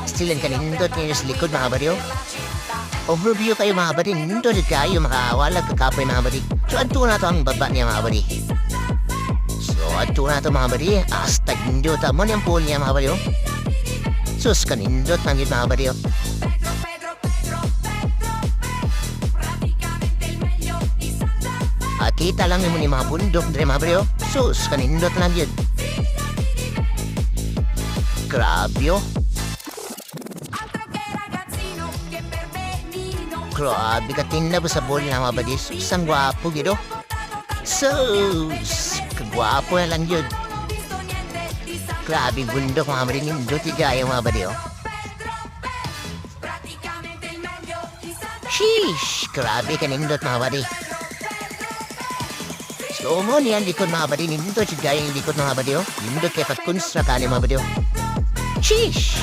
Still ang kanindot niyo sa likod, mga buddy, oh. Overview kayo, mga buddy, nindot kayo makawala kakapoy, mga buddy. So adto na to ang baba niya, mga buddy. So adto na to, mga buddy, hasta nindot mo niyang pool niya, mga buddy, oh. Sus, kanindot man yun, mga buddy, oh. Pedro, Pedro, Pedro, Pedro, praticamente il meglio di Santa Fe. At kita lang mo ni mga bundok dre, mga buddy, oh. Sus, kanindot lang yun. Grabe, oh. Altro che ragazzino, che perbenino. Grabe ka tinda sa pool na, mga buddy. Sus, ang gwapo gid, oh. Sus, kagwapo na lang yun. Visto niente di Santa Grabe bundok, mga buddy, nindot yung gaya, mga buddy, oh. Pedro, praticamente il meglio di Santa Sheesh! Grabe ka nindot, mga buddy. So mo niyan likod, mga buddy, nindot yung gaya yung likod, mga buddy, oh. Nindot kay pag-construct ani, mga buddy, oh. Sheesh!